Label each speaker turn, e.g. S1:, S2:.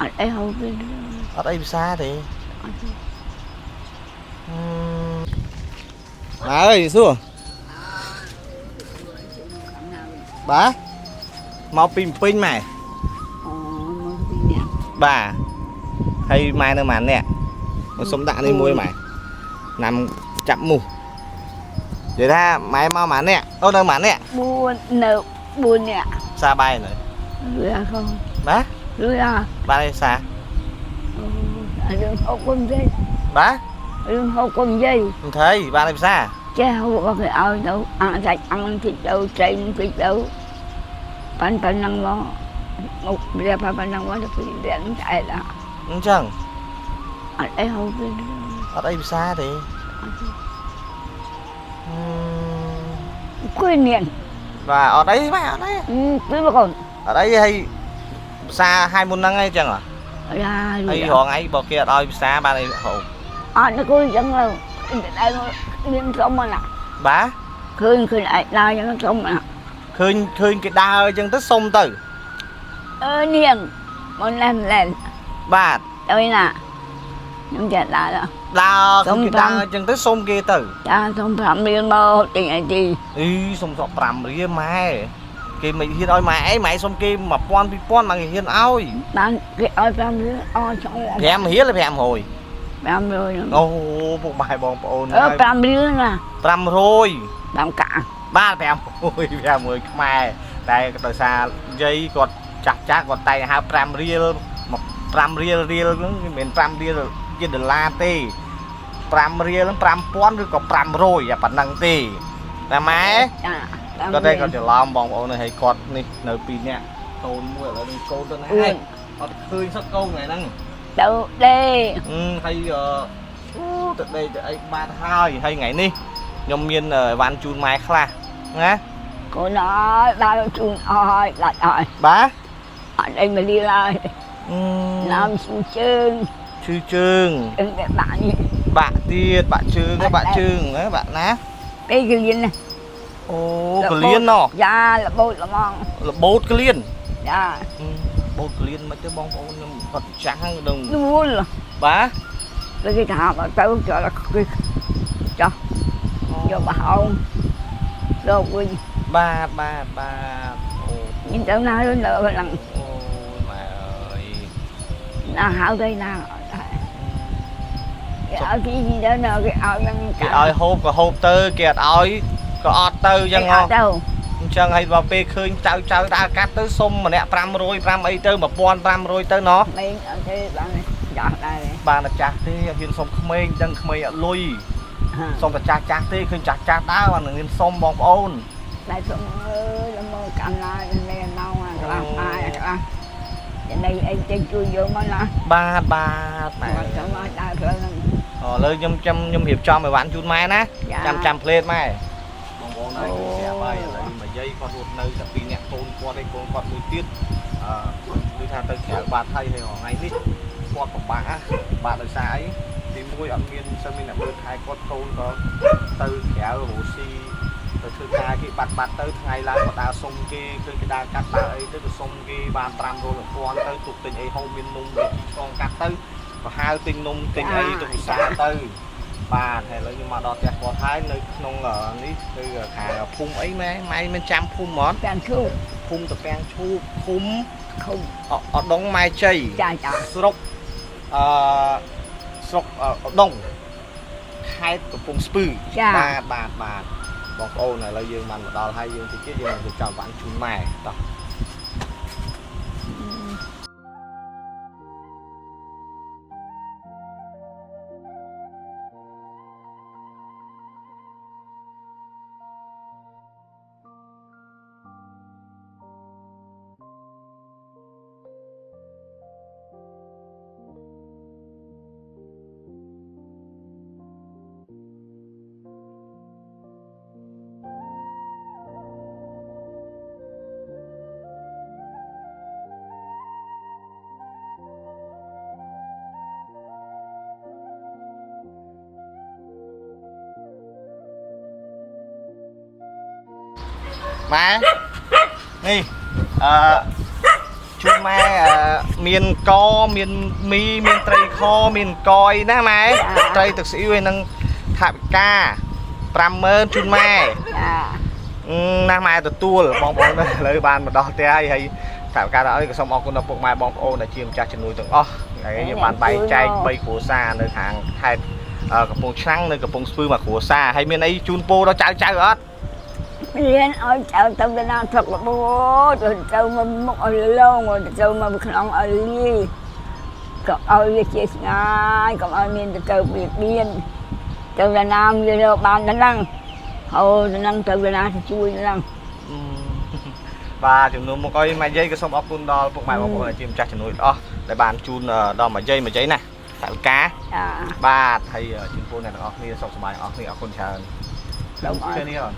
S1: ត់អីហូបទេ
S2: អត់អីពិសាទេ
S1: អត់ទេ
S2: ម៉ែអើយសួរបាទមកពីភ្នំពេញម៉ែ
S1: អូមកពីអ្នក
S2: បាទហើយម៉ែនៅម៉ានអ្នកមកសុំដាក់នេះមួយម៉ែណាំចាប់មូសនិយាយថាម៉ែមកម៉ានអ្នកអូនៅម៉ានអ្នក
S1: 4នៅ4អ្នក
S2: ផ្សារបាយនៅ
S1: លុយអត់ខំ
S2: បាទ
S1: លុយអត់
S2: បាទឯផ្សារ
S1: អូរឿងហូបគុំទេ
S2: បាទ
S1: រឿងហូបគុំនិយាយ
S2: មិនត្រីបានឯផ្សារ
S1: ចេះហូបក៏គេឲ្យទៅអាសាច់អាំងតិចទៅត្រីតិចទៅប៉ាន់ប៉ុណ្ណឹងមកមកវាប៉ុណ្ណឹងមកទៅពីរៀនឆ្អែត
S2: អញ្ចឹង
S1: អត់អីហូបទេ
S2: អត់អីផ្សារទេ
S1: អត់ទេអង្គុយនាង
S2: បាទអត់អីបាទអត់អី
S1: គឺមកកូន
S2: អត់អីហើយផ្សារឲ្យមុនហ្នឹងឯងចឹងហ៎
S1: យ៉ា
S2: ហើយរងឯងបើគេអត់ឲ្យផ្សារបានអីហូប
S1: អត់អង្គុយចឹងទៅតែមានសុំមកណា
S2: បាទ
S1: ឃើញឃើញឯងដើរចឹងសុំណា
S2: ឃើញឃើញគេដើរអញ្ចឹងទៅសុំទៅ
S1: អឺនាងមកណែនណែន
S2: បាទ
S1: ទៅណាខ្ញុំចេះដើរ
S2: ដើរឃើញគេដើរអញ្ចឹងទៅសុំគេទៅ
S1: ចាសុំ5រៀលមកទិញអីទី
S2: អីសុំសក់5រៀលម៉ែគេមិនហ៊ានឲ្យម៉ែអីម៉ែសុំគេ1000 2000មកគេហ៊ានឲ្យ
S1: បានគេឲ្យ5រៀលអស់ចង់
S2: 5រៀល500
S1: 500
S2: អូពុកម៉ែបងប្អូន
S1: អឺ5រៀលណា
S2: 500
S1: 5កាក់
S2: បាទ500 500ខ្មែរតែដោយសារយាយគាត់ចាស់ចាស់គាត់តែងហៅ5រៀលមក5រៀលរៀលហ្នឹងមិនមែន5រៀលជាដុល្លារទេ5រៀលហ្នឹង5000ឬក៏500អាប៉ុណ្ណឹងទេតែម៉ែ
S1: ចា
S2: គាត់តែគាត់ច្រឡំបងប្អូនហើយគាត់នេះនៅពីរនាក់កូនមួយឥឡូវនឹងកូនទៅណាហើយអត់ឃើញសឹកកូនថ្ងៃហ្នឹង
S1: ទៅដេ
S2: ហើយអូទៅដេកទៅអីបាត់ហើយហើយថ្ងៃនេះខ្ញុំមានអីវ៉ាន់ជូនម៉ែខ្លះណា
S1: កូនអើយដើរជូនអស់ហើយដាច់ហើយ
S2: បាទ
S1: អត់អីមកលីឡើយណាំស៊ូជើង
S2: ឈឺជើង
S1: ជើងតែបាក់នេះ
S2: បាក់ទៀតបាក់ជើងបាក់ជើងហ៎បាក់ណា
S1: ពេលកលៀនណា
S2: អូកលៀនណោះ
S1: យ៉ារបូតល្មង
S2: របូតកលៀន
S1: យ៉ា
S2: បូតកលៀនមិនទេបងប្អូនខ្ញុំគាត់ចាស់ហ្នឹងដឹង
S1: ដួល
S2: បាទ
S1: ទៅគេថាបើទៅចូលគេចោះយកបហោងលោកវិញ
S2: បាទបាទបាទអូ
S1: ញ៉ទៅណាទៅនៅឡើង
S2: អូយម៉ែអើយ
S1: ណាហៅទៅណាគេឲ្យគេទៅណាគេឲ្យនឹង
S2: គេឲ្យហូបក៏ហូបទៅគេអត់ឲ្យក៏អត់ទៅអញ្ចឹងហ៎
S1: អត់ទៅ
S2: អញ្ចឹងហើយដល់ពេលឃើញចៅចៅដើរកាត់ទៅសុំម្នាក់500 5អីទៅ1500ទៅណោះ
S1: មិនអត់ទេបានចាស់ដែរ
S2: បានតែចាស់ទេអត់ហ៊ានសុំក្មេងអញ្ចឹងក្មេងអត់លុយសុំតែចាស់ចាស់ទេឃើញចាស់ចាស់ដើរបាននឹងហ៊ានសុំបងប្អូន
S1: តែសុំអើយមកកាន់ឡាយនេះណៅអាខ្លះអាខ្លះចំណៃអីទៅជួយយកមកណា
S2: បាទបាទម៉ែ
S1: មកទៅមកដើរផ្លូវហ្នឹង
S2: ឥឡូវខ្ញុំចាំខ្ញុំរៀបចំឲ្យវ៉ាន់ជូនម៉ែណាចាំចាំផ្លេតម៉ែបងប្អូនហើយគឺស្រាប់ហើយឥឡូវមកយាយគាត់រស់នៅតែពីរអ្នកកូនគាត់ឯងកូនគាត់មួយទៀតអឺគឺថាទៅក្រៅបាត់ហើយហើយថ្ងៃនេះគាត់ពិបាកពិបាកដោយសារអីទីមួយអត់មានសិនមានអ្នកមើលថែគាត់កូនក៏ទៅក្រៅរស់ស៊ីទៅធ្វើការគេបាត់បាត់ទៅថ្ងៃឡើងក៏ដើរសុំគេឃើញគេដើរកាត់ដើរអីទៅក៏សុំគេបាន500 1000ទៅទុកទិញអីហូបមាននំអីឆ្លងកាត់ទៅក៏ហៅទិញនំទិញអីទៅពិសាទៅបាទហើយឥឡូវខ្ញុំមកដល់ផ្ទះគាត់ហើយនៅក្នុងនេះគឺខាងភូមិអីម៉ែម៉ែមិនចាំភូមិហ្មង
S1: ទាំងឈូក
S2: ភូមិតាពាំងឈូកឃុំ
S1: ឃុំ
S2: អដងម៉ែជ័យ
S1: ចាចា
S2: ស្រុកអឺស្រុកអដងខេត្តកំពង់ស្ពឺបាទបាទបាទបងប្អូនឥឡូវយើងបានមកដល់ហើយយើងតិចទៀតយើងនឹងទៅចាំវ៉ាន់ជូនម៉ែតោះម៉ែនេះអឺជ ជូនម៉ែអឺមានកមានមីមានត្រីខមានកអីណាម៉ែត្រីទឹកស្អ៊ីវឯនឹងថវិកា50000ជូនម៉ែ
S1: ចា
S2: ណាស់ម៉ែទទួលបងប្អូនឥឡូវបានមកដល់ផ្ទះហើយហើយថវិកាដល់ហើយក៏សូមអរគុណដល់ពុកម៉ែបងប្អូនដែលជាម្ចាស់ជំនួយទាំងអស់ហើយយើងបានបែងចែក3គ្រួសារនៅខាងខេត្តកំពង់ឆ្នាំងនៅកំពង់ស្ពឺមួយគ្រួសារហើយមានអីជូនពរដល់ចៅចៅអត់
S1: មានឲ្យចៅទៅដល់ណាស្រុករបួសទៅមកមុខឲ្យលងទៅមកក្នុងឲ្យលាយក៏ឲ្យវាជាស្ងាយកុំឲ្យមានទៅបៀតបៀនទៅដល់ណាវារកបានដល់ហ្នឹងហើយដល់ហ្នឹងទៅដល់ណាជួយដល់ហ្នឹង
S2: បាទជំនួសមកអីម៉ែយាយក៏សូមអរគុណដល់ពុកម៉ែបងប្អូនដែលជាម្ចាស់ជំនួយទាំងអស់ដែលបានជូនដល់ម៉ែយាយម៉ែយាយណាថវិកា
S1: ចា
S2: បាទហើយជូនពរអ្នកទាំងអស់គ្នាសុខសប្បាយទាំងអស់គ្នាអរគុណច្រើន
S1: សូមឲ្យ
S2: នេះអត់